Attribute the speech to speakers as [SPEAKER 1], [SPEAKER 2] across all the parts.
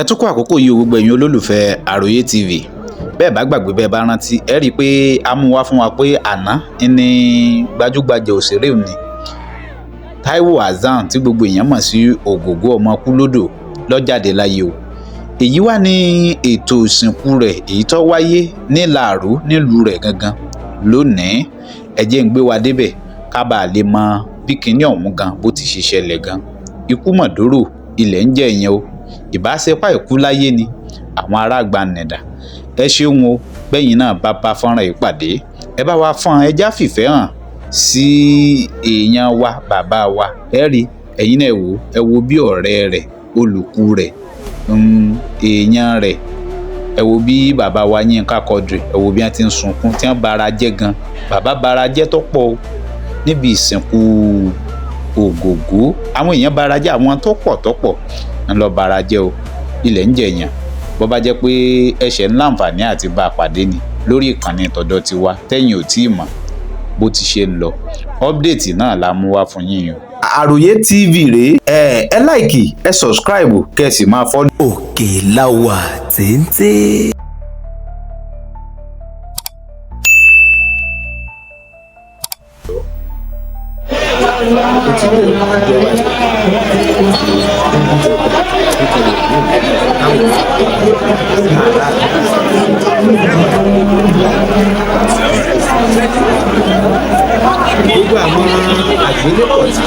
[SPEAKER 1] Ẹ tún kó àkókò yìí o, gbogbo ẹ̀yin olólùfẹ́ Àròyé TV. Bẹ́ẹ̀ bá gbàgbé, bẹ́ẹ̀ bá rántí, ẹ rí i pé a mú wá fún wa pé àná ní gbajúgbajà òṣèré òní Taiwo Hassan, tí gbogbo èèyàn mọ̀ sí Ògògó ọmọ Kúlódò, ló jáde láyé o. Èyí wà ní ètò ìsìnkú rẹ̀, èyí tó wáyé ní Làárò nílùú rẹ̀ gangan lónìí. Ẹ jẹ́ ń gbé wa débẹ̀ ká bàa lè mọ bí kinní ọ̀hún gan bó ti ṣe ṣẹlẹ̀ gan. Ikú mọ̀dóró ilẹ̀ ń jẹ́ ìyẹn o. Ìbáṣepá ìkú láyé ni àwọn ará gbanẹ̀dà. Ẹ ṣeun o. Bẹ́yìn náà bá bá fọ́nrán yìí pàdé, ẹ bá wa fọ́n, ẹjá fìfẹ́ hàn sí èèyàn wa, bàbá wa. Ẹ rí ẹ̀yin náà, ẹ wò, ẹ wo bí ọ̀rẹ́ rẹ̀, olùkú rẹ̀, èèyàn rẹ̀, ẹ wo bí bàbá wa Yínká Quadri, ẹ wo bí wọ́n ti ń sunkún, tí wọ́n bara jẹ́ gan. Bàbá bara jẹ́ tó pọ̀ o níbi ìsìnkú Ògògó. Àwọn èèyàn bara jẹ́, àwọn tó pọ̀ tó pọ̀ ń lọ bara jẹ́ o. Ilẹ̀ ń jẹ̀yàn. Bó bá jẹ́ pé ẹ̀ṣẹ̀ ńlá àǹfààní àti bá a pàdé ni lórí ìkànnì tọ̀dọ̀ tiwa, tẹ́yìn ò tí ì mọ̀ bó ti ṣe ń lọ, update náà la mú wá fún yín o. Àròyé TV rèé. Ẹ like, ẹ subscribe, kẹ́ ẹ sì máa follow.
[SPEAKER 2] Òkè la wà téńté.
[SPEAKER 3] Gbogbo àwọn àgbélébọ̀tà.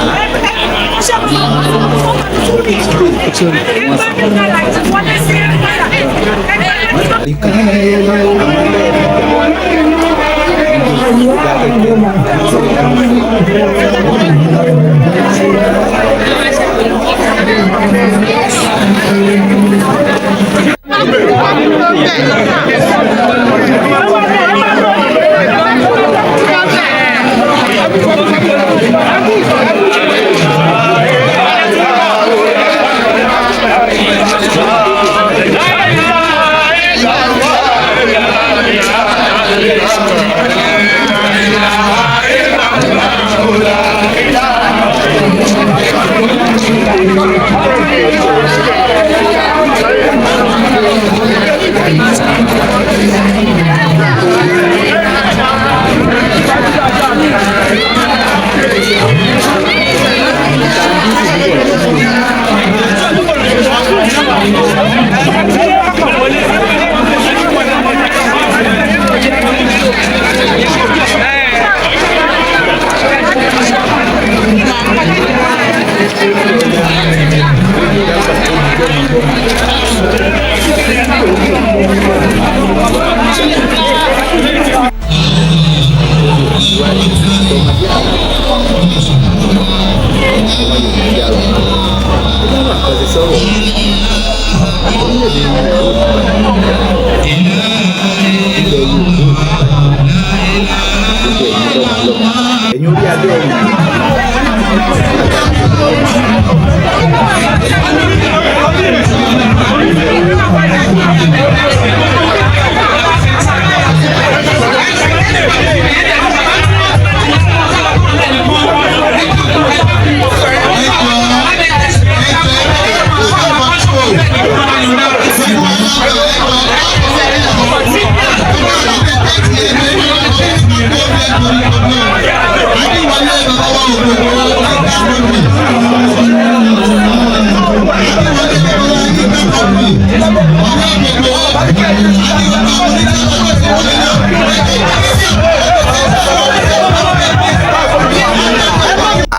[SPEAKER 1] Ẹ̀yin orí adé ẹ̀yìn.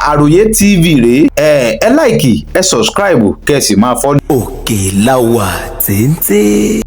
[SPEAKER 1] Àròyé TV rèé. Ẹ like, ẹ subscribe, kẹ́ ẹ sì máa follow.
[SPEAKER 2] Òkè la wà téńté.